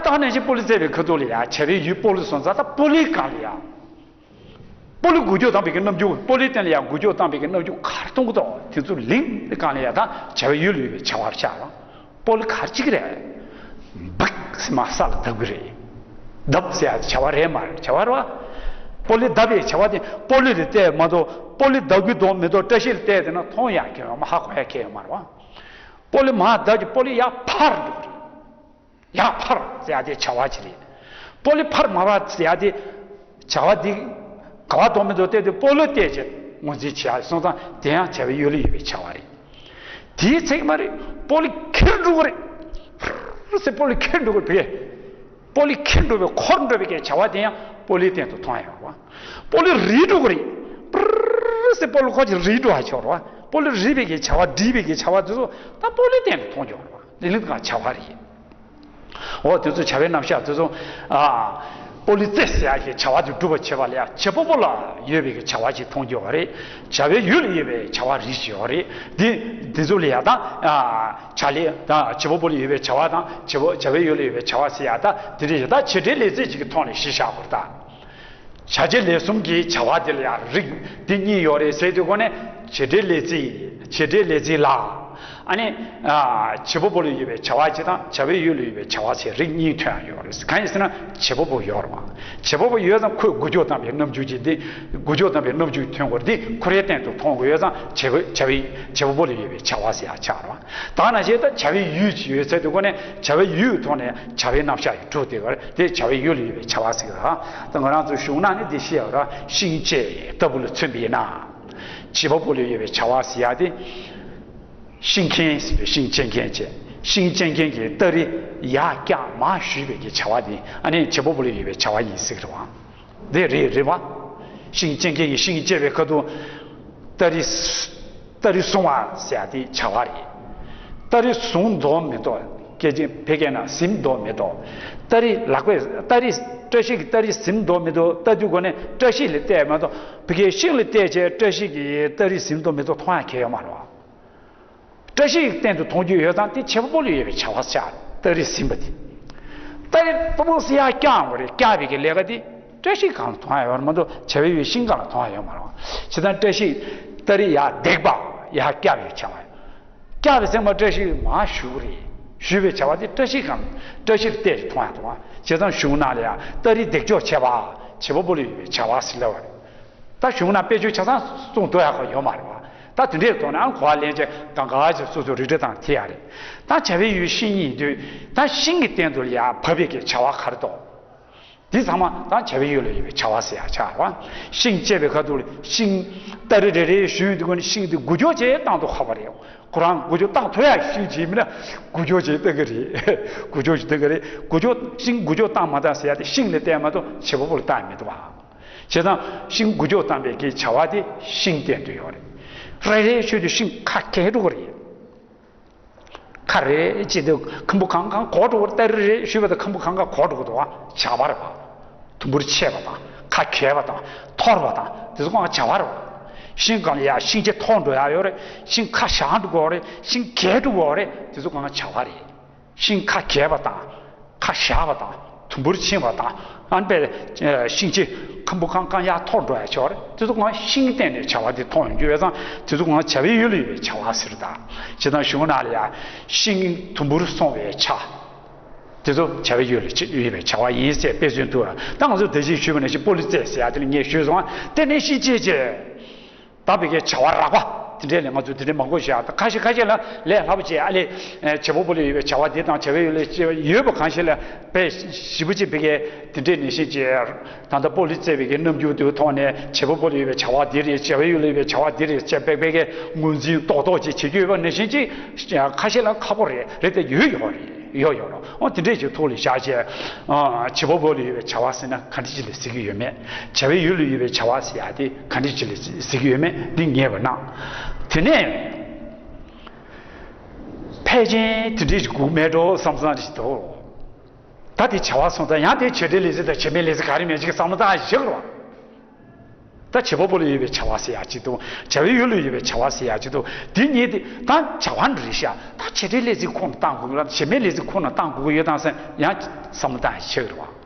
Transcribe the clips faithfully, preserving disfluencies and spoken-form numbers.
ད་ནང་བཞིན་སྤོ་ལོ་རྩེ་བའི་ཁ་ཐུག་ལ་ཡ་བྱ་བའི་ཡུལ་སྤོ་ལོ་སོང་ཙང་ད་སྤོ་ལོའི་སྒང་ལ་ཡ། སྤོ་ལོ་འགུལ་སྐྱོད་བཏང་བའི་གི་རྣམ་འགྱུར། སྤོ་ལོའི་སྟེང་ལ་ཡང་འགུལ་སྐྱོད་བཏང་བའི་གི་རྣམ་འགྱུར་ག་རེ་མཐོང་གི་འདུག་དེ་ཚོ་ལེན་དེ་གང་ལ་ཡང་ད་བྱ་བའི་ཡུལ་ལ་ཡོད་པའི་བྱ་བ་ཆགས་རོགས། སྤོ་ལོ་ག་རེ་གཅིག་རེད། འབིག་སེ་མར་ས་ལ་བརྡབ་གི་རེད། བརྡབ་ཟེར་ཡ་བྱ་བ་རེད་མ་རེད། བྱ་བ་རེད་བ། སྤོ་ལོས་བརྡབ་པའི་བྱ་བ་དེ་སྤོ་ལོ་ལ་བལྟས་མ་གཏོགས། སྤོ་ལོས་བརྡབ་གི་འདུག་མི་འདུག་བཀྲ་ཤིས་ལ་བལྟས་དེ་ན་མཐོང་ཡ་གི་ཡོད་མ། ཧ་གོ་ཡ་གི་ཡོད་མ་རེད་བ། སྤོ་ལོས་མར་བརྡབ་ཀྱི་སྤོ་ལོ་ཡར་འཕར་འགྲོ་གི་རེད། ཡར་འཕར་ཟེར་ཡ་དེ་བྱ་བ་ཅིག་རེད། སྤོ་ལོ་འཕར་མ་འཕར་ཟེར་ཡ་དེ་བྱ་བ་འདི་ག་བ་འདུག་མི་འདུག་བལྟས་ཏེ་སྤོ་ལོ་བལྟས་བྱས་ངོས་འཛིན་བྱེད་ཡ་སོང་ཙང་དེ་ཡང་བྱ་བའི་ཡུལ་ལ་ཡོད་པའི་བྱ་བ་རེད། དེའི་ཚིག་མ་རེད། སྤོ་ལོ་འཁྱེར་འགྲོ་གི་རེད། ཧྲུར་ཟེར་སྤོ་ལོ་འཁྱེར་འགྲོ་གི་རེད། སྤོ་ལོ་འཁྱེར་འགྲོ་བའི་འཁོར་འགྲོ་བའི་གི་བྱ་བ་དེ་ཡང་སྤོ་ལོའི་སྟེང་དུ་མཐོང་ཡ་ཡོད་རེད་བ། སྤོ་ལོ་རིལ་འགྲོ་གི་རེད། པུར་ཟེར་སྤོ་ལོ་འཁོར་གྱིས་རིལ་འགྲོ་ཡ་ཆོག་རེད་བ། སྤོ་ལོ་རིལ་བའི་གི་བྱ་བ། འགྲིལ་བའི་གི་བྱ་བ་དེ་ཚོ་ད་སྤོ་ལོའི་སྟེང་དུ་མཐོང་རྒྱུ་རེད་བ། དེ་ལས་ཀ་བྱ་བ་རེད། འོ་དེ་ཚོ་བྱ་བའི་རྣམ་གཞག་དེ་ཚོ། ཨ། སྤོ་ལོ་རྩེ་ཟེར་ཡ་གི་བྱ་བ་དེ་སྒྲུབ་པར་བྱེད་པ་ལ་ཡ་བྱེད་པ་པོ་ལ་ཡོད་པའི་གི་བྱ་བ་ཞིག་མཐོང་རྒྱུ་ཡོད་རེད། བྱ་བའི་ཡུལ་ལ་ཡོད་པའི་བྱ་བ་རིགས་ཤིག་ཡོད་རེད། དེ་དེ་ཚོ་ལ་ཡ་ད། ཨ། བྱ་ལས་དང་བྱེད་པ་པོ་ལ་ཡོད་པའི་བྱ་བ་དང་བྱེད་པ་བྱ་བའི་ཡུལ་ལ་ཡོད་པའི་བྱ་བ་ཟེར་ཡ་ད་དེ་འདྲ་ཞིག་ད་བྱེད་འབྲེལ་ལས་ཚིག་ཅིག་གི་ཐོག་ནས་གཞི་བཞག་དགོས་རེད་ད། བྱ་བྱེད་ལས་གསུམ་གྱི་བྱ་བ་དེ་ལ་ཡང་རིགས་འདི་གཉིས་ཡོད་རེད་ཟེར་དུས་སྒོ་ནས་བྱེད་འབྲེལ་ལས་ཚིག་བྱེད་འབྲེལ་ལས་ཚིག་ལ། ཨ་ནི། ཨ། བྱེད་པ་པོ་ལ་ཡོད་པའི་བྱ་བ་གཅིག་དང་བྱ་བའི་ཡུལ་ལ་ཡོད་པའི་བྱ་བ་ཟེར་རིགས་གཉིས་ཐོན་ཡོད་རེད། གང་ཡིན་ཟེར་ན་བྱེད་པ་པོ་ཡོད་རེད་བ། བྱེད་པ་པོ་ཡོད་ཙང་ཁོས་འགུལ་སྐྱོད་བཏང་བའི་རྣམ་འགྱུར་གྱི་འདི། འགུལ་སྐྱོད་བཏང་བའི་རྣམ་འགྱུར་ཐོན་དགོས་རེད། འདི་ཁོ་རའི་སྟེང་དུ་མཐོང་དགོས་ཡོད་ཙང་བྱེད་པ་བྱ་བའི་བྱེད་པ་པོ་ལ་ཡོད་པའི་བྱ་བ་ཟེར་ཡ་ཆགས་རེད་བ། ད་ནང་བཞིན་ད་བྱ་བའི་ཡུལ་ཅིག་ཡོད་ཚད་དུ་སྒོ་ནས་བྱ་བའི་ཡུལ་ཐོག་ནས་བྱ་བའི་རྣམ་གཞག་ཡི་གྲུབ་བསྡད་པ་རེད། དེ་བྱ་བའི་ཡུལ་ལ་ཡོད་པའི་བྱ་བ་ཟེར་གི་རེད། ད་ང་རང་ཚོ་གཞུང་ནང་ནས་འདི་བཤད་ཡོད་ར། ཤིང་བཅད་ལྟ་བུ་ལ་མཚོན་པས་ན། བྱེད་པ་པོ་ལ་ཡོད་པའི་བྱ་བ་ཟེར་ཡ་དེ། ཤིང་མཁན་ཟེར་བའི་ཤིང་བཅད་མཁན་བྱས། ཤིང་བཅད་མཁན་གྱིས་སྟ་རེ་ཡར་བཀྱག་མར་གཞུས་པའི་གི་བྱ་བ་དེ་ཨ་ནི་བྱེད་པ་པོ་ལ་ཡོད་པའི་བྱ་བ་ཡིན་ཟེར་གི་རེད་བ། དེ་རེད་རེད་བ། ཤིང་བཅད་མཁན་གྱིས་ཤིང་བཅད་པའི་ཁ་ཐུག་སྟ་རེ། སྟ་རེ་བཟུང་བ་ཟེར་ཡ་དེ་བྱ་བ་རེད། སྟ་རེ་བཟུང་འདུག་མི་འདུག་སྐད་ཆ་ཕལ་སྐད་ན་ཟིན་འདུག་མི་འདུག་སྟ་རེ་ལག་པས་སྟ་རེ། བཀྲ་ཤིས་ཀྱིས་སྟ་རེ་ཟིན་འདུག་མི་འདུག་ལྟ་དུས་སྒོ་ནས་བཀྲ་ཤིས་ལ་བལྟས་མ་གཏོགས་ཕ་གིའི་ཤིང་ལ་བལྟས་བྱས་བཀྲ་ཤིས་ཀྱིས་སྟ་རེ་ཟིན་འདུག་མི་འདུག་མཐོང་ཡ་གང་ཡང་ཡོད་མ་རེད་བ། བཀྲ་ཤིས་ཀྱི་སྟེང་དུ་མཐོང་རྒྱུ་ཡོད་ཙང་དེ་བྱེད་པ་པོ་ལ་ཡོད་པའི་བྱ་བ་ཆགས། སྟ་རེ་ཟིན་པ་དེ། སྟ་རེ་ལྟ་བུ་ཟེར་ཡ་བཀྱག་དགོས་རེད། བཀྱག་པའི་གི་ལས་ཀ་དེ་བཀྲ་ཤིས་སྒང་ལ་མཐོང་ཡ་ཡོད་མ་གཏོགས་བྱ་བའི་ཡུལ་ཤིང་སྒང་ལ་མཐོང་ཡ་ཡོད་མ་རེད་བ། བྱས་ཙང་བཀྲ་ཤིས་སྟ་རེ་ཡར་རྡེག་པ་ཡར་བཀྱག་པའི་བྱ་བ། བཀྱག་པའི་ཚེ་མ་བཀྲ་ཤིས་མར་གཞུ་གི་རེད། གཞུ་བའི་བྱ་བ་དེ་བཀྲ་ཤིས་སྒང་བཀྲ་ཤིས་ལ་བལྟས་ཏེ་མཐོང་ཡ་འདུག་བ། བྱས་ཙང་གཞུང་ནང་ལ་ཡང་སྟ་རེ་རྡེག་འཇོག་བྱས་པ་བྱེད་པ་པོ་ལ་ཡོད་པའི་བྱ་བ་ཟེར་ལབ་པ་རེད། ད་གཞུང་ནང་དཔེ་བརྗོད་ཆ་ཚང་གསུངས་ཐུབ་ཡ་ཁོ་ཡོད་མ་རེད་བ། ད་དེ་འདྲའི་ཐོག་ནས་ཨང་གོ་བ་ལེན་བྱས་གང་ག་ཅིག་སོ་སོ་རིགས་འགྲེ་དང་ཐེ་ཡ་རེད། ད་བྱ་བའི་ཡུལ་ཤིང་ཡིན་དུས་ད་ཤིང་གི་སྟེང་དུ་ཡང་བབས་པའི་གི་བྱ་བ་ག་རེ་འདུག་འདི་ཚང་མ་ད་བྱ་བའི་ཡུལ་ལ་ཡོད་པའི་བྱ་བ་ཟེར་ཡ་ཆགས་རེད་བ། ཤིང་བཅད་པའི་ཁ་ཐུག་ལ་ཤིང་སྟ་རེ་རེ་རེ་གཞུས་དུས་སྒོ་ནས་ཤིང་དེ་འགུལ་སྐྱོད་བྱས་བཏང་དུ་ཁ་བ་རེད། ཁོ་རང་འགུལ་སྐྱོད་བཏང་ཐུབ་ཡ་ཤིང་ཅིག་མིན་ན་འགུལ་སྐྱོད་བྱས་བཏང་གི་རེད། འགུལ་སྐྱོད་བྱས་བཏང་གི་རེད། འགུལ་སྐྱོད་ཤིང་འགུལ་སྐྱོད་བཏང་མ་བཏང་ཟེར་ཡ་དེ་ཤིང་ལ་བལྟས་མ་གཏོགས་བྱེད་པ་པོ་ལ་བལྟ་ཡ་མི་འདུག་བ། བྱས་ཙང་ཤིང་འགུལ་སྐྱོད་བཏང་བའི་གི་བྱ་བ་དེ་ཤིང་སྟེང་དུ་ཡོད་རེད། རེ་རེ་གཞུས་དུས་ཤིང་ཁ་གས་འགྲོ་གི་རེད། ཁ་རེ་གཅིག་དེ་ཁམ་བུ་གང་གང་གོག་འགྲོ་གི་རེད། སྟ་རེ་རེ་གཞུས་པ་དང་ཁམ་བུ་གང་གང་གོག་འགྲོ་གི་འདུག་བ། བྱ་བ་རེད་བ། དུམ་བུར་ཆད་པ་དང་ཁ་གས་པ་དང་འཐོར་བ་དང་དེ་ཚོ་གང་བྱ་བ་རེད་བ། ཤིང་སྒང་ལ་ཡ་ཤིང་ལྕེ་འཐོར་འགྲོ་ཡ་ཡོད་རེད། ཤིང་ཁ་བཞག་འགྲོ་གི་ཡོད་རེད། ཤིང་གས་འགྲོ་གི་ཡོད་རེད། དེ་ཚོ་གང་བྱ་བ་རེད། ཤིང་ཁ་གས་པ་དང་། ཁ་བཞག་པ་དང་། དུམ་བུར་ཕྱིན་པ་དང་། ཨ་ནི་པའི་ཤིང་ལྕེ་ཁམ་བུ་གང་གང་ཡར་འཐོར་འགྲོ་ཡ་ཆོག་རེད། དེ་ཚོ་གང་ཤིང་སྟེང་ནས་བྱ་བ་དེ་མཐོང་ཡོང་རྒྱུ་ཡོད་ཙང་དེ་ཚོ་གང་བྱ་བའི་ཡུལ་ལ་ཡོད་པའི་བྱ་བ་ཟེར་ད། བྱས་ཙང་གཞུང་ནང་ལ་ཡ་ཤིང་དུམ་བུར་སོང་བའི་ཆ། དེ་ཚོ་བྱ་བའི་ཡུལ་ལ་ཡོད་པའི་བྱ་བ་ཡིན་ཟེར་དཔེ་མཚོན་འདུག་ད་ང་ཚོ་དེ་བཞིན་ཞུས་པ་ནང་བཞིན་སྤོ་ལོ་རྩེད་ཟེར་ཡ་དེ་ལ་ངས་ཞུས་སོང་། དེ་ནས་ཤིང་ལྕེ་བཅད། ད་བི་གའི་བྱ་བ་རགས་པ་དེ་འདྲས་ལས་ང་ཚོས་དེ་འདྲས་མང་པོ་བཤད། ད་ཁ་ཤས་ཁ་ཤས་ལ་ལས་སླ་པོ་བྱས། ཨ་ལས་བྱེད་པ་པོ་ལ་ཡོད་པའི་བྱ་བ་དེ་དང་བྱ་བའི་ཡུལ་ལ་ཡོད་པ་གང་ཤེས་ལ་དཔེ་ཞིབ་པོ་ཅིག་བི་གའི་དེ་འདྲས་ནས་ཤེས་ཀྱི། ད་ལྟ་སྤོ་ལོ་རྩེད་པའི་གི་རྣམ་འགྱུར་དེའི་ཐོག་ནས་བྱེད་པ་པོ་ལ་ཡོད་པའི་བྱ་བ་འདི་རེད། བྱ་བའི་ཡུལ་ལ་ཡོད་པའི་བྱ་བ་འདི་རེད་ཅེས་བི་གའི་ངོས་འཛིན་རྡོག་རྡོག་ཅིག་བྱེད་རྒྱུ་ཡོད་པ་ནང་བཞིན་ཅིག་ཁ་ཤས་ལ་ཁག་པོ་རེད། རེད་དེ་ཡོད་ཡོད་རེད། ཡོད་ཡོད་རེད། འོ་དེ་འདྲས་ཀྱི་ཐོག་ལ་བཞག་བྱས། ཨ། བྱེད་པ་པོ་ལ་ཡོད་པའི་བྱ་བ་ཟེར་ན་ག་འདྲ་ཅིག་ལ་ཟེར་གྱི་ཡོད་མེད། བྱ་བའི་ཡུལ་ལ་ཡོད་པའི་བྱ་བ་ཟེར་ཡ་དེ་ག་འདྲ་ཅིག་ལ་ཟེར་གྱི་ཡོད་མེད་འདི་ངེས་པར་གནང་། དེ་ནས་ཕལ་ཆེར་དེ་འདྲས་ཅིག་དགོས་མེད་འགྲོ་བསམ་བསམ་ཞིག་འདུག་ད་དེ་བྱ་བ་སོང་ཙང་ཡང་དེ་བྱེད་འབྲེལ་ལས་ཚིག་དང་བྱེད་མེད་ལས་ཚིག་ག་རེ་མེད་ཅིག་བསམ་བློ་བཏང་ཞིག་རོ། ད་བྱེད་པ་པོ་ལ་ཡོད་པའི་བྱ་བ་ཟེར་ཡག་ཅིག་འདུག་བྱ་བའི་ཡུལ་ལ་ཡོད་པའི་བྱ་བ་ཟེར་ཡག་ཅིག་འདུག་དེ་གཉིས་དེ་ད་བྱ་བ་འདྲ་རེད་ཤག་ད་བྱེད་འབྲེལ་ལས་ཚིག་ཁོ་ན་བཏང་དགོས་ཀྱི་ལ། བྱེད་མེད་ལས་ཚིག་ཁོ་ན་བཏང་དགོས་ཀྱི་ཡོད་དམ་ཟེར་ཡང་བསམ་བློ་བཏང་ཡག་ཆགས་ཀྱི་རེད་བ།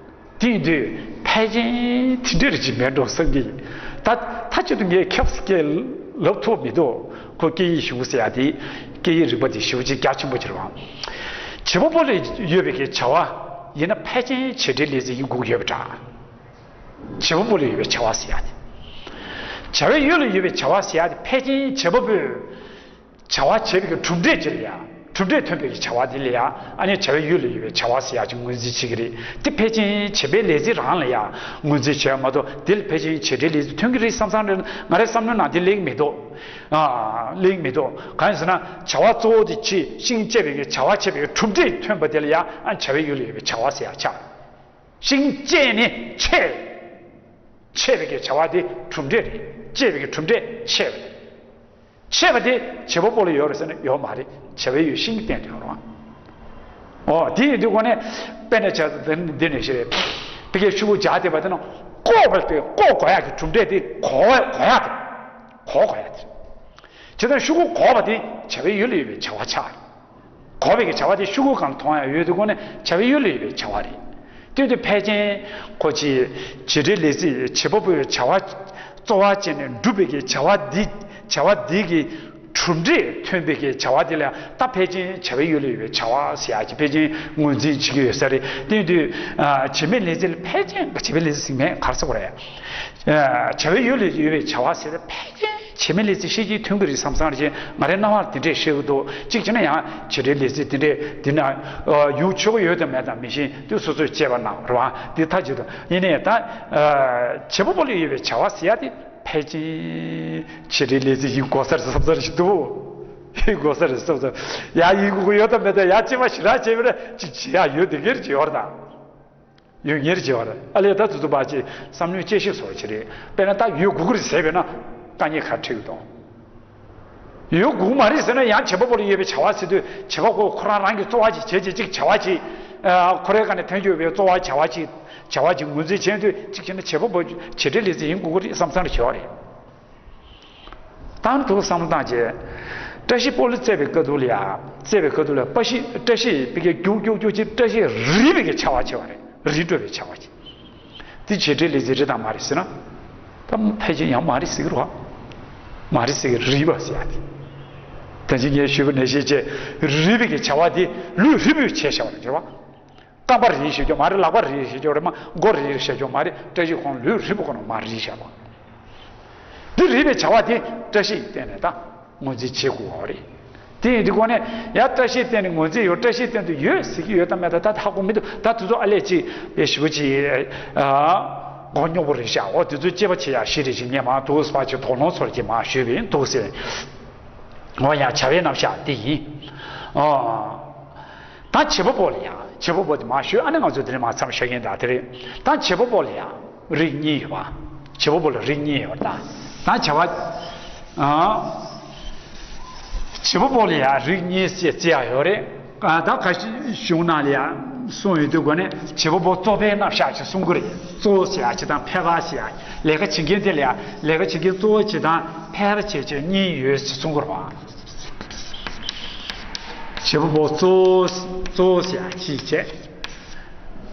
དེ་ཡིན་དུས་ཕལ་ཆེར་དེ་འདྲ་རེད་ཅིག་མེད་འགྲོ་བསམ་གྱི། ད་ད་ཆེད་དུ་ངས་ཁྱབ་སྐད་ལབ་ཐུབ་མི་འདུག་ཁོ་སྐད་ཡིག་ཞུ་ཟེར་ཡག་དེ་སྐད་ཡིག་རིག་པ་དེ་ཞེ་པོ་ཅིག་རྒྱ་ཆེན་པོ་ཅིག་རེད་བ། བྱེད་པ་པོ་ལ་ཡོད་པའི་གི་བྱ་བ་ཡིན་ན་ཕལ་ཆེར་བྱེད་འབྲེལ་ལས་ཚིག་ཡིན་དགོས་ཀྱི་ཡོད་པ་འདྲ། བྱེད་པ་པོ་ལ་ཡོད་པའི་བྱ་བ་ཟེར་ཡག་དེ། བྱ་བའི་ཡུལ་ལ་ཡོད་པའི་བྱ་བ་ཟེར་ཡག་དེ་ཕལ་ཆེར་བྱེད་པ་པོས་བྱ་བ་བྱེད་པའི་གི་གྲུབ་འབྲས་ཅིག་ལ་ཡ། གྲུབ་འབྲས་ཐོན་པའི་གི་བྱ་བ་དེ་ལ་ཡ། ཨ་ནི་བྱ་བའི་ཡུལ་ལ་ཡོད་པའི་བྱ་བ་ཟེར་ཡག་ཅིག་ངོས་འཛིན་བྱེད་ཀྱི་རེད། དེ་ཕལ་ཆེར་བྱེད་པའི་ལས་ཚིག་རང་ལ་ཡ་ངོས་འཛིན་བྱེད་ཡག་མ་གཏོགས་དེ་ལ་ཕལ་ཆེར་བྱེད་འབྲེལ་ལས་ཚིག་ཐོན་གྱི་རེད་བསམ་བསམ་རེད། ང་རའི་བསམ་བློའི་ནང་དེ་སླེབས་ཀྱི་མི་འདུག་ཨ། སླེབས་ཀྱི་མི་འདུག་གང་ཡིན་ཟེར་ན་བྱ་བ་གཙོ་བོ་དེ་ཕྱིས་ཤིང་བཅད་པའི་གི་བྱ་བ་བྱེད་པའི་གི་གྲུབ་འབྲས་ཐོན་པ་དེ་ལ་ཡ། ཨ། བྱ་བའི་ཡུལ་ལ་ཡོད་པའི་བྱ་བ་ཟེར་ཡག་ཆགས། ཤིང་བཅད་ནས་ཆད། ཆད་པའི་གི་བྱ་བ་དེ་གྲུབ་འབྲས་རེད། བཅད་པའི་གི་གྲུབ་འབྲས་ཆད་པ་རེད། ཆད་པ་དེ་བྱེད་པ་པོ་ལ་ཡོད་རེད་ཟེར་ན་ཡོད་མ་རེད། བྱ་བའི་ཡུལ་ཤིང་གི་སྟེང་དུ་ཡོད་རེད། ཨོ། དེ་ཡིན་དུས་ཁོ་ནས་དཔེར་ན་བྱས་ཙང་འདི་ནས་ཤེས་རེད། ཕ་གིའི་ཤོག་གུ་སྦྱར་བསྡད་པ་དེ་ནི་བཀོག་པ་དེ་བཀོག་དགོས་ཡག་གི་གྲུབ་འབྲས་དེ་གོག་གོག་ཡག་དེ། གོག་གོག་ཡག་དེ། བྱས་ཙང་ཤོག་གུ་གོག་པ་དེ་བྱ་བའི་ཡུལ་ལ་ཡོད་པའི་བྱ་བ་ཆགས་རེད། གོག་པའི་གི་བྱ་བ་དེ་ཤོག་གུ་སྒང་མཐོང་ཡག་ཡོད་དུས་ཁོ་ནས་བྱ་བའི་ཡུལ་ལ་ཡོད་པའི་བྱ་བ་རེད། དེ་དུས་ཕལ་ཆེར་ཁོ་ཅིག་བྱེད་འབྲེལ་ལས་ཚིག་བྱེད་པ་པོའི་བྱ་བ་གཙོ་བོ་བྱས་ནས་འགྲུབ་པའི་གི་བྱ་བ་འདི། བྱ་བ་འདི་གི་གྲུབ་འབྲས་ཐོན་པའི་གི་བྱ་བ་དེ་ལ་ད་ཕལ་ཆེར་བྱ་བའི་ཡུལ་ལ་ཡོད་པའི་བྱ་བ་ཟེར་ཡག་ཅིག་ཕལ་ཆེར་ངོས་འཛིན་བྱེད་ཀྱི་ཡོད་ས་རེད། དེ་དུས་ཨ། བྱེད་མེད་ལས་ཚིག་ལ་ཕལ་ཆེར་བྱེད་མེད་ལས་ཚིག་ཟེར་མེད་ག་རེ་ཟེར་དགོས་རེད། ཨ། བྱ་བའི་ཡུལ་ལ་ཡོད་པའི་བྱ་བ་ཟེར་ན་ཕལ་ཆེར་བྱེད་མེད་ལས་ཚིག་ཤེས་ཀྱི་ཐོན་གྱི་རེད་བསམ་བསམ་རེད། ང་རའི་སྣང་བ་ལ་དེ་འདྲས་ཤེས་ཀྱི་འདུག་གཅིག་བྱས་ན་ཡང་བྱེད་འབྲེལ་ལས་ཚིག་དེ་འདྲས་དེ་ན་ཡོང་ཆོག་གི་ཡོད་དམ་མེད་དམ་མི་ཤེས། དུས་སོ་སོས་དཔྱད་པ་གནང་རོགས་ཨ། དེ་མཐའ་གཅིག་ཏུ་ཡིན་ནའི་ད་བྱེད་པ་པོ་ལ་ཡོད་པའི་བྱ་བ་ཟེར་ཡག་དེ་ཕལ་ཆེར་བྱེད་འབྲེལ་ལས་ཚིག་ཡིན་དགོས་ས་རེད་བསམ་བསམ་ཞིག་འདུག་ཡིན་དགོས་ས་རེད་བསམ་བསམ། ཡང་ཡིན་དགོས་ཀྱི་ཡོད་དམ་མེད་དམ། ཡང་དཔྱད་པ་ཞེ་དྲག་བྱས་པ་ན་ཅིག་བྱེད་ཡག་ཡོད་དེ་གེར་ཅིག་ཡོད་རེད་ད། ཡོད་ངེས་ཅེས་པ་རེད། ཨ་ལས་ད་དུ་དུ་པ་ཅེས་བསམ་བློའི་དཔྱད་ཞིབ་སོགས་བྱེད་རེད། དཔེར་ན་ད་ཡོད་དགོས་ཀྱི་རེད་ཟེར་བས་ན་དཀའ་ངལ་ག་འཕྲད་ཀྱི་འདུག་ཡོད་དགོས་མ་རེད་ཟེར་ན་ཡང་བྱེད་པ་པོ་ལ་ཡོད་པའི་བྱ་བ་ཟེར་དུས་བྱེད་པ་པོ་ཁོ་རང་རང་གི་གཙོ་བོ་ཅིག་བྱེད་ཅིག་ཅིག་བྱ་བ་ཅིག་ཁོ་རའི་ཁ་ནས་ཐོན་རྒྱུ་ཡོད་པའི་གཙོ་བོ་བྱ་བ་ཅིག་བྱ་བ་ཅིག་ངོས་འཛིན་བྱས་དུས་གཅིག་བྱས་ན་བྱེད་པ་པོ་བྱེད་འབྲེལ་ལས་ཚིག་ཡིན་དགོས་ཀྱི་རེད་བསམ་བསམ་བྱེད་པ་རེད། དང་དུ་བསམ་བློ་བཏང་རྗེས། བཀྲ་ཤིས་སྤོ་ལོ་རྩེ་བའི་སྐབས་དུ་ལ་ཡ། རྩེ་བའི་སྐབས་དུ་ལ་པ་ཤི་བཀྲ་ཤིས་པི་ཀའི་རྒྱུག་རྒྱུག་རྒྱུག་ཅིག་བཀྲ་ཤིས་རིལ་བའི་གི་ཆ་བ་ཆེ་བ་རེད། རིལ་འགྲོ་བའི་ཆ་བ་ཅིག་དེ་བྱེད་འབྲེལ་ལས་ཚིག་རེད་དང་མ་རེད་ཟེར་ན། ད་ཕལ་ཆེར་ཡང་མ་རེད་ཟེར་གི་རེད་བ། མ་རེད་ཟེར་གི་རིལ་བ་ཟེར་ཡ་དེ། ད་ཅི་ངས་ཞུས་པ་ནས་ཤེས་བྱས་རིལ་བའི་གི་ཆ་བ་དེ་ལུས་རིལ་བུས་བྱས་བཞག་པ་རེད་བ། རྐང་པ་རིལ་བཞག་རྒྱུ་མ་རེད། ལག་པ་རིལ་བཞག་རྒྱུ་རེད་མ། མགོ་རིལ་བཞག་རྒྱུ་མ་རེད། བཀྲ་ཤིས་ཁོང་ལུས་རིལ་བུ་ཁོ་ན་མ་རིལ་བཞག་པ། འདི་རིལ་བའི་བྱ་བ་དེ་བཀྲ་ཤིས་ཡི་སྟེང་ནས་ད་ངོས་འཛིན་བྱེད་དགོས་པ་རེད། དེ་ཡིན་དུས་ཁོ་ནས་ཡང་བཀྲ་ཤིས་སྟེང་ནས་ངོས་འཛིན་ཡོད། བཀྲ་ཤིས་སྟེང་དུ་ཡོད་ཟེར་གྱི་ཡོད་དམ་མེད་དམ་ད་ཧ་གོ་མི་འདུག་ད་དེ་ཚོ་ཨ་ལས་ཅིག་དཔེ་ཞིབ་པོ་ཅིག་ཨ། མགོ་རྙོག་པོ་རེད་ཤག་འོ་དེ་ཚོ་དཔྱད་པ་བྱེད་ཡག་ཞིག་རེད་ཅེས་ངས་མ་འདུག་སེ་ཕར་ཅིག་དོགས་སློང་ཚོར་གྱི་མ་ཞུས་པ་ཡིན་འདུག་ཟེར། འོ་ཡང་བྱ་བའི་རྣམ་གཞག་འདི་ཡིན། ཨོ། ད་བྱེད་པ་པོ་ལ་ཡང་བྱེད་པ་པོ་དེ་མ་ཞུས། ཨ་ནི་ང་ཚོ་དེ་རིང་མ་མཚམས་བཞག་གིན་ད་དེ་རེད། ད་བྱེད་པ་པོ་ལ་ཡང་རིགས་གཉིས་ཡོད་པ། བྱེད་པ་པོ་ལ་རིགས་གཉིས་ཡོད་པ་ད། ད་བྱ་བ། ཨ། བྱེད་པ་པོ་ལ་ཡང་རིགས་གཉིས་ཟེར་ཅིག་ཡང་ཡོད་རེད། ཨ། ད་ཁ་ཤས་གཞུང་ནང་ལ་ཡང་གསུངས་ཡོད་དུས་གོ་ནས་བྱེད་པ་པོ་གཙོ་ཕལ་རྣམ་གཞག་ཅིག་གསུང་གི་རེད། གཙོ་བོ་ཟེར་ཡག་ཅིག་དང་ཕལ་པ་ཟེར་ཡག་ལས་ཀ་བྱེད་མཁན་དེ་ལ་ཡང་ལས་ཀ་བྱེད་མཁན་གཙོ་བོ་ཅིག་དང་ཕལ་པ་བྱེད་ཅིག་གཉིས་ཡོད་ཅེས་གསུང་གི་རེད་པ། བྱེད་པ་པོ་གཙོ་བོ་གཙོ་བོ་ཟེར་ཡག་གཅིག་བྱས།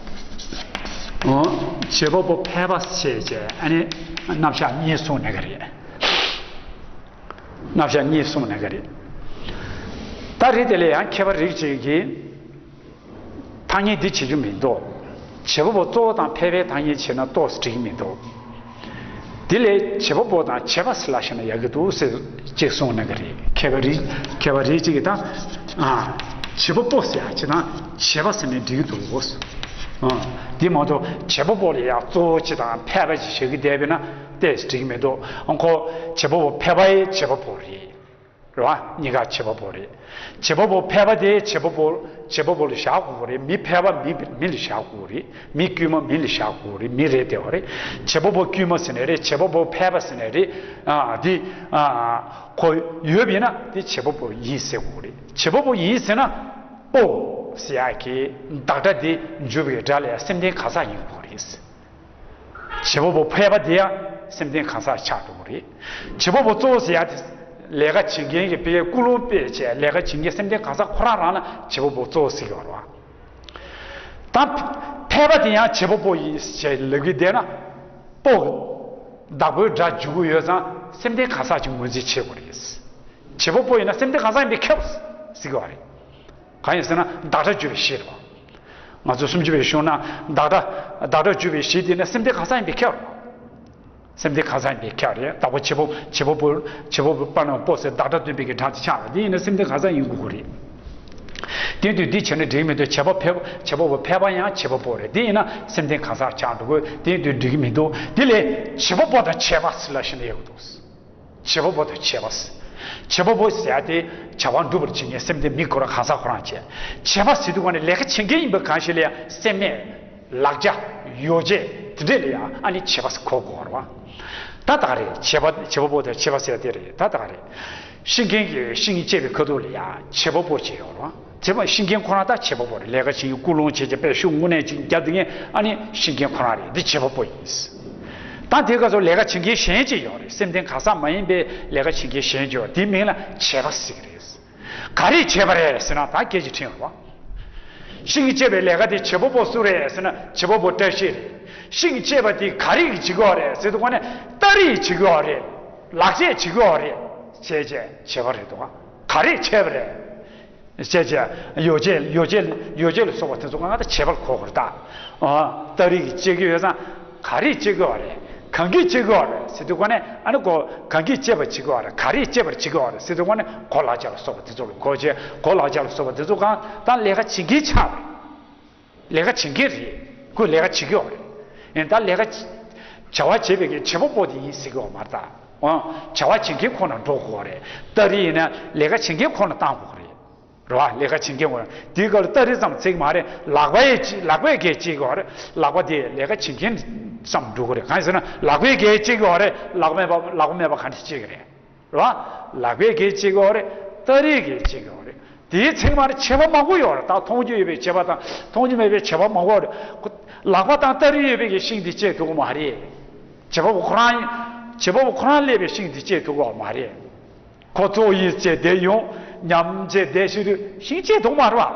འོ། བྱེད་པ་པོ་ཕལ་པ་བྱས་བྱས་ཨ་ནི་རྣམ་གཞག་གཉིས་གསུངས་ནས་ག་རེད། རྣམ་གཞག་གཉིས་གསུངས་ནས་ག་རེད། ད་རེད་དེ་ལས་ཡང་མཁས་པ་རིགས་གཅིག་གིས། ཐ་སྙད་འདི་བྱེད་རྒྱུ་མི་འདུག་བྱེད་པ་པོ་གཙོ་བོ་དང་ཕལ་པའི་ཐ་སྙད་བྱེད་ན་ཏོག་ཙམ་འགྲིག་གི་མི་འདུག་དེ་ལས་བྱེད་པ་པོ་དང་བྱེད་པ་ཟེར་ལབ་བཞག་ན་ཡག་གི་འདུག་ཟེར་ཅིག་གསུངས་གནང་གི་རེད། མཁས་པ་རིགས་མཁས་པ་རིགས་གཅིག་གིས་ད། ཨ། བྱེད་པ་པོ་ཟེར་ཡག་ཅིག་དང་བྱེད་པ་ཟེར་ནས་འགྲིག་གི་འདུག་ཨ། དེ་མ་གཏོགས་བྱེད་པ་པོ་ལ་ཡང་གཙོ་བོ་ཅིག་དང་ཕལ་པ་ཅིག་བྱེད་ཀྱི་བསྡད་པས་ན་ཏོག་ཙམ་འགྲིག་གི་མི་འདུག་ཁོ་བྱེད་པ་པོ་ཕལ་པ་ཡི་བྱེད་པ་པོ་རེད། རེད་བ། གཉིས་ཀ་བྱེད་པ་པོ་རེད། བྱེད་པ་པོ་ཕལ་པ་དེ་བྱེད་པ་པོ་བྱེད་པ་པོ་ལ་བཞག་དགོས་ཀྱི་རེད། མི་ཕལ་པ་མི་མི་ལ་བཞག་དགོས་ཀྱི་རེད། མི་དཀྱུས་མ་མི་ལ་བཞག་དགོས་ཀྱི་རེད། མི་རེད་དེ་བ་རེད། བྱེད་པ་པོ་དཀྱུས་མ་ཟེར་ནའི་རེད། བྱེད་པ་པོ་ཕལ་པ་ཟེར་ནའི་རེད། ཨ། འདི། ཨ། ཁོ་ཡོད་པ་ཡིན་ན་དེ་བྱེད་པ་པོ་ཡིན་ཟེར་དགོས་ཀྱི་རེད། བྱེད་པ་པོ་ཡིན་ཟེར་ན་པོ་ཟེར་ཡག་གི་བདག་སྒྲ་དེ་འཇུག་པའི་སྒྲ་ལ་ཡང་སེམས་ལྡན་ག་ས་ཡིན་དགོས་ཀྱི་རེད། བྱེད་པ་པོ་ཕལ་པ་དེ་ཡང་ སེམས་ལྡན་གང་ཟག་ཆགས་འགྲོ་གི་རེད། བྱེད་པ་པོ་གཙོ་བོ་ཟེར་ཡ་དེ་ལས་ཀ་བྱེད་མཁན་གྱི་དཔེ་ཀུན་སློང་དཔེ་བྱས་ལས་ཀ་བྱེད་མཁན་སེམས་ལྡན་གང་ཟག་ཁོ་རང་རང་ལ་བྱེད་པ་པོ་གཙོ་བོ་ཟེར་གྱི་ཡོད་རེད་བ། ད་ཕལ་པ་དེ་ཡང་བྱེད་པ་པོ་ཡིན་ཞེས་ལབ་ཀྱི་བསྡད་ན། པོ་བདག་པོའི་སྒྲ་འཇུག་གི་ཡོད་ཙང་སེམས་ལྡན་གང་ཟག་ཅིག་ངོས་འཛིན་བྱེད་དགོས་རེད། བྱེད་པ་པོ་ཡིན་ན་སེམས་ལྡན་གང་ཟག་ཡིན་པས་ཁྱབ་ཟེར་གྱི་ཡོད་རེད། གང་ཡིན་ཟེར་ན་བདག་སྒྲ་བརྗོད་པའི་གཞི་རེད་བ། ང་ཚོ་སུམ་ཅུ་པའི་གཞུང་ན་བདག་སྒྲ་བདག་སྒྲ་བརྗོད་པའི་གཞི་དེ་ནི་སེམས་ལྡན་གང་ཟག་ཡིན་པས་ཁྱབ་རེད་བ། སེམས་ལྡན་གང་ཟག་ཡིན་པས་ཁྱབ་རེད། བདག་པོ་བྱེད་པོ་བྱེད་པོ་བོ་བྱེད་པོ་བོ་པ་ན་པོ་ཟེར་བདག་སྒྲ་སྟོན་པའི་གི་སྒྲ་དེ་ཆགས་པ་དེ་ཡིན་ན་སེམས་ལྡན་གང་ཟག་ཡིན་དགོས་ཀྱི་རེད། དེ་དུས་འདི་བྱས་ན་འགྲིག་མི་འདུག་བྱེད་པ་ཕལ་བྱེད་པ་པོ་ཕལ་པ་ཡང་བྱེད་པ་པོ་རེད། དེ་ཡིན་ན་སེམས་ལྡན་གང་ཟག་ཆགས་འགྲོ་དགོས། དེ་དུས་འགྲིག་གི་མི་འདུག་དེ་ལས་བྱེད་པ་པོ་དང་བྱེད་པ་ཟེར་ལབ་བཞིན་ཡོད་འདུག་བྱེད་པ་པོ་དང་བྱེད་པ་ཟེར། བྱེད་པ་པོ་ཟེར་ཡ་དེ་བྱ་བ་འགྲུབ་པར་བྱེད་མཁན་སེམས་ལྡན་མི་ཁོ་རང་གང་ཟག་ཁོ་རང་བྱས། བྱེད་པ་ཟེར་དུས་ག་ནས་ལས་ཀ་བྱེད་མཁན་ཡིན་པ་གང་ཞིག་ལ་ཡང་སེམས་ནད། ལག་ཆ། ཡོ་བྱད་དེ་འདྲས་ལ་ཡང་ཨ་ནི་བྱེད་པ་ཟེར་གོ་དགོས་རེད་བ། ད་ད་ག་རེད། བྱེད་པ་བྱེད་པ་པོ་དང་བྱེད་པ་ཟེར་དེ་རེད། ད་ད་ག་རེད། ཤེས་མཁན་གྱིས་ཤིང་བཅད་པའི་ཁ་ཐུག་ལ་ཡང་བྱེད་པ་པོ་བྱེད་ཡོད་རེད་བ། བྱེད་པ་ཤེས་མཁན་ཁོ་རང་ད་བྱེད་པ་པོ་རེད། ལས་ཀ་བྱེད་ཀྱི་ཀུན་སློང་བྱེད་ཀྱི་དཔེ་ཤུགས་དངོས་གནས་ཅིག་རྒྱབ་དེ་ངས་ཨ་ནི་ཤེས་མཁན་ཁོ་རང་རེད། འདི་བྱེད་པ་པོ་ཡིན། ད་དེ་སྐབས་སུ་ལས་ཀ་བྱེད་མཁན་གཞན་ཅིག་ཡོད་རེད། སེམས་ལྡན་གང་ཟག་མ་ཡིན་པའི་ལས་ཀ་བྱེད་མཁན་གཞན་ཅིག་ཡོད། དེའི་མིང་ལ་བྱེད་པ་ཟེར་གྱི་རེད། ག་རེས་བྱས་པ་རེད་ཟེར་ན་ད་སྐད་ཆ་དྲིས་ཡོང་བ། ཤིང་བཅད་པའི་ལས་ཀ་དེ་བྱེད་པ་པོ་སུ་རེད་ཟེར་ན་བྱེད་པ་པོ་བཀྲ་ཤིས་རེད། ཤིང་བཅད་པ་དེ་ག་རེ་གིས་བྱེད་ཀྱི་ཡོད་རེད་ཟེར་དུས་ག་ནས་སྟ་རེས་བྱེད་ཀྱི་ཡོད་རེད། ལག་ཆས་བྱེད་ཀྱི་ཡོད་རེད། བྱས་བྱས་བྱས་པ་རེད་འདུག་ག་ག་རེས་བྱས་པ་རེད། བྱས་བྱས་ཡོ་བྱད་ཡོ་བྱད་ཡོ་བྱད་ལ་སོགས་པ་དེ་ཚོ་གང་ག་ད་བྱེད་པར་གོ་དགོས་རེད་ད། ཨ་སྟ་རེས་ཀྱིས་བཅད་ཀྱི་ཡོད་ཙང་། ག་རེས་བྱེད་དགོས་པ་རེད། གང་གིས་བྱེད་དགོས་པ་རེད་ཟེར་དུས་ག་ནས་ཨ་ནི་ཁོ་གང་གིས་བྱེད་པར་བྱེད་དགོས་པ་རེད། ག་རེས་བྱེད་པར་བྱེད་དགོས་པ་རེད་ཟེར་དུས་ག་ནས་གོ་ལག་ཆ་ལ་སོགས་པ་དེ་ཚོ་ལ་གོ་བྱེད། གོ་ལག་ཆ་ལ་སོགས་པ་དེ་ཚོ་གང་ད་ལས་ཀ་བྱེད་མཁན་ཆགས་རེད། ལས་ཀ་བྱེད་མཁན་རེད། ཁོས་ལས་ཀ་བྱེད་ཀྱི་ཡོད་རེད། ཡིན་ད་ལས་ཀ་བྱ་བ་བྱེད་པའི་གི་བྱེད་པ་པོ་དེ་ཡིན་ཟེར་གྱི་ཡོད་མ་རེད་ད། འོ་བྱ་བ་བྱེད་མཁན་ཁོ་ན་འགྲོ་དགོས་རེད། སྟ་རེས་ཡིན་ན་ལས་ཀ་བྱེད་མཁན་ཁོ་ན་བཏང་དགོས་རེད། རེད་བ། ལས་ཀ་བྱེད་མཁན་ངོ་། དེའི་སྐབས་ལ་སྟ་རེ་ཙམ་ཚིག་མ་རེད། ལག་པ་ཡི་ལག་པས་གལ་ཆེ་གི་བ་རེད། ལག་པ་དེ་ལས་ཀ་བྱེད་མཁན་ཙམ་འགྲོ་གི་རེད། གང་ཡིན་ཟེར་ན་ལག་པས་གལ་ཆེ་གི་བ་རེད། ལག་པ་མེད་པ་ལག་པ་མེད་པ་ག་འདྲ་བྱེད་གི་རེད། རེད་བ། ལག་པས་གལ་ཆེ་གི་བ་རེད། སྟ་རེས་གལ་ཆེ་གི་བ་རེད། དེའི་ཚིག་མ་རེད། བྱེད་པ་མང་པོ་ཡོད་རེད། ད་མཐོང་རྒྱུ་ཡོད་པའི་བྱེད་པ་དང་མཐོང་རྒྱུ་མེད་པའི་བྱེད་པ་མང་པོ་རེད། ལག་པ་དང་སྟ་རེ་ཡོད་པའི་གི་ཤིང་དེ་བཅད་ཐུབ་ཀྱི་མ་རེད། བྱེད་པ་པོ་ཁོ་རང་བྱེད་པ་པོ་ཁོ་རང་སླེབས་པའི་ཤིང་དེ་བཅད་ཐུབ་ཀྱི་མ་རེད། ཁོ་གཙོ་བོ་ཡིན་བྱས་བསྡད་ཡོང་། ཉམས་བྱས་བསྡད་ཤི་དུས་ཤིང་བཅད་ཐུབ་མ་རེད་བ།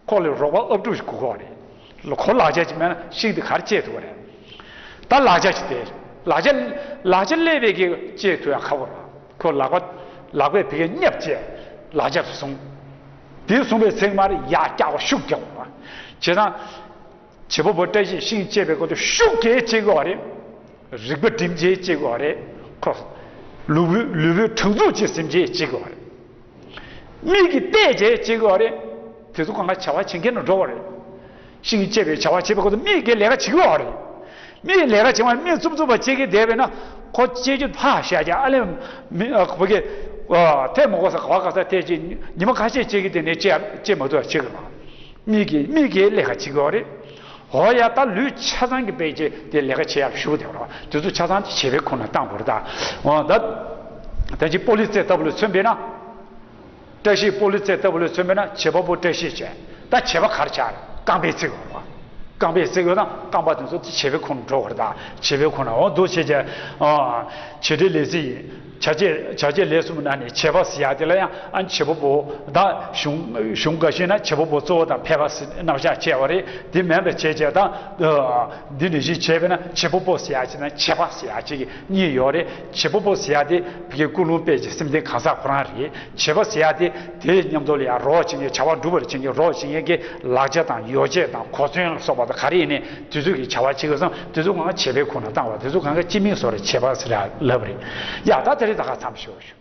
ཁོ་ལ་རོགས་པ་ཨབ་ཕྲུག་ཞིག་དགོས་ཀྱི་རེད། ཁོ་ལག་ཆ་ཅིག་མེད་ན་ཤིང་དེ་ག་རེ་བཅད་ཐུབ་ཀྱི་རེད། ད་ལག་ཆ་ཅིག་དེ་ལག་ཆ་ལག་ཆ་སླེབས་པའི་གི་བཅད་ཐུབ་ཡ་ཁག་པོ་རེད། ཁོ་ལག་པ་ལག་པས་བི་གའི་བརྙབ་བྱས་ལག་ཆ་དེ་བཟུང་། དེ་བཟུང་བའི་ཚེ་མར་ཡར་བཀྱག་པ་ཤུགས་རྒྱག་པ། བྱས་ཙང་། བྱེད་པ་པོ་བཀྲ་ཤིས་ཤིང་བཅད་པའི་སྐབས་དུ་ཤུགས་རྒྱས་བྱེད་ཀྱི་བ་རེད། རིག་པ་སྒྲིམ་བྱེད་བྱེད་ཀྱི་བ་རེད། ཁོ། ལུས་པོའི་ལུས་པོའི་སྦྲང་ཚུགས་ཀྱིས་ཟིན་བྱེད་བྱེད་ཀྱི་བ་རེད། མིག་གིས་བལྟས་བྱེད་བྱེད་ཀྱི་བ་རེད། དེ་ཚོ་གང་ག་བྱ་བ་བྱེད་མཁན་ལ་འགྲོ་བ་རེད། ཤིང་བཅད་པའི་བྱ་བ་བྱེད་པའི་སྐབས་དུ་མིག་གིས་ལས་ཀ་བྱེད་ཀྱི་བ་རེད། མིག་ལས་ཀ་བྱེད་པ་མིག་བཙུམ་བཙུམ་པ་བྱེད་ཀྱི་བསྡད་པས་ན་ཁོ་བཅད་རྒྱུ་ཕར་བཞག་ཀྱང་ཨ་ལས་མི་ཨ་ཁོ་གི་ཨ་ཐད་མ་གོ་ས་ག་བ་ག་ས་ཐད་ཅིག་ཉི་མ་ཁ་ཤས་བཅད་ཀྱི་དེ་ནས་བཅད་བཅད་མ་ཐུབ་བྱེད་ཀྱི་རེད། མིག་གིས་མིག་གིས་ལས་ཀ་བྱེད་ཀྱི་བ་རེད། འོ་ཡ་ད་ལུས་ཆ་ཚང་གི་དཔེ་བྱས་དེ་ལས་ཀ་བྱེད་ཡག་ཞུ་བསྡད་རོགས། དེ་ཚོ་ཆ་ཚང་དེ་བྱེད་པའི་ཁོངས་ན་བཏང་དགོས་རེད་ད། འོ་ད། ད་ཅི་སྤོ་ལོ་རྩེད་ལྟ་བུ་ལ་མཚོན་པས་ན། བཀྲ་ཤིས་སྤོ་ལོ་རྩེད་ལྟ་བུ་ལ་མཚོན་པས་ན་བྱེད་པ་པོ་བཀྲ་ཤིས་བྱས། ད་བྱེད་པ་གར་ཆགས་རེད། རྐང་པའི་ཚིག་རོགས། རྐང་པའི་ཚིག་ཡོད་ན་རྐང་པ་དེ་ཚོ་དེ་བྱེད་པའི་ཁོངས་ན་འགྲོ་དགོས་རེད་ད། བྱེད་པའི་ཁོངས་ན་འོ་འདུག་བྱས་བྱས། བྱེད་འབྲེལ་ལས་ཚིག་ཡིན། བྱ་བྱེད་བྱ་བྱེད་ལས་གསུམ་ནང་ནས་བྱེད་པ་ཟེར་ཡ་དེ་ལ་ཡང་ཨ་ནི་བྱེད་པ་པོ་ད་གཞུང་གཞུང་འགའ་ཤས་ན་བྱེད་པ་པོ་གཙོ་བོ་དང་ཕལ་པ་ཟེར་རྣམ་གཞག་བྱས་པ་རེད། དེ་མིན་པ་བྱས་བྱས་ད་འདི་ནང་བཞིན་བྱས་པས་ན་བྱེད་པ་པོ་ཟེར་ཡ་ཅིག་ན་བྱེད་པ་ཟེར་ཡ་ཅིག་གཉིས་ཡོད་རེད། བྱེད་པ་པོ་ཟེར་ཡ་དེ་བི་གའི་ཀུན་སློང་དཔེ་ཅིག་སེམས་ལྡན་གང་ཟག་ཁོ་རང་རེད། བྱེད་པ་ཟེར་ཡ་དེ་དེའི་མཉམ་དུ་ལ་ཡང་རོགས་བྱེད་མཁན་བྱ་བ་སྒྲུབ་པར་བྱེད་མཁན་རོགས་བྱེད་མཁན་གྱི་ལག་ཆ་དང་ཡོ་བྱད་དང་གོ་མཚོན་ལ་སོགས་པ་དང་ག་རེ་ཡིན་ནའི་དེ་ཚོ་གི་བྱ་བ་བྱེད་དགོས་སམ་དེ་ཚོ་གང་བྱེད་པའི་ཁོངས་ན་བཏང་བ་དེ་ཚོ་གང་ག་སྤྱི་མིང་བཟོ་རེ་བྱེད་པ་ཟེར་ཡ་ལབ་རེད། ཡ་ད་དེ་རིང་ད་ག་མཚམས་ཞུ་ཞུ།